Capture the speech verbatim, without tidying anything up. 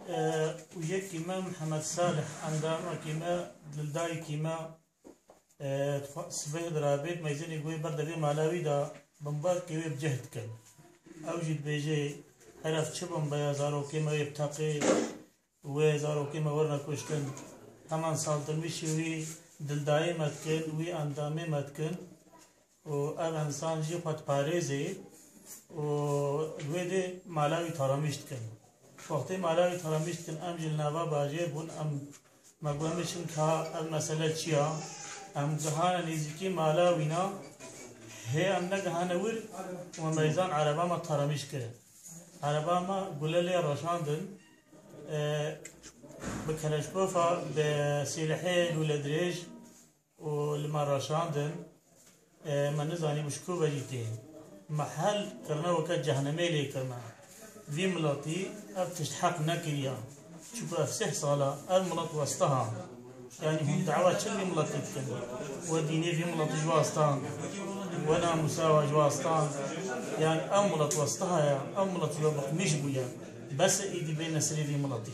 E, û yekî me Mihemed Salih, endamekî me, dildayekî me, e, dixwa-, sibeh dirabêt, meyzênê guhê ber devê mala wî de, bimbarkê wê bi cih dikin. Ew jî dibêje, heref çi bimbeya zarokê me wê bi teqê, wê zarokê me werine kuştin. Heman saldinwîşê wî, dildayê me dikin, wî endamê me dikin. û ev însan jî xwe diparêzê û li wê dê mala wî taramîş dikin. Wextê mala wî taramîş dikin, em jî li nava bajêr bûn, em me got, "Em ê çin ka ev mesele çi ya?" Em gihane nêzîkî mala wîna, hê em negihane wir û meyzan ereba me taramîş kirin. Ereba me gule lê reşandin, e, bi keleşkofa, bi sîlehê lûledirêj, û li me reşandin, e, me nizanî bi ji ku ve jî tê. Me hel kirine weke cehnemê lê kirine. Vî miletî ev tişt heq nekiriya. Çiku ev sih sala ev milet westiha. Yanî hûn dawa çi vî miletî dikin? We dînê vî miletî ji we stand. We namûsa we ji we stand. Yanî ev milet westiha ya. Ev milet ji we biqmîş bûye. Bes e, îdî bêne serê vî miletî.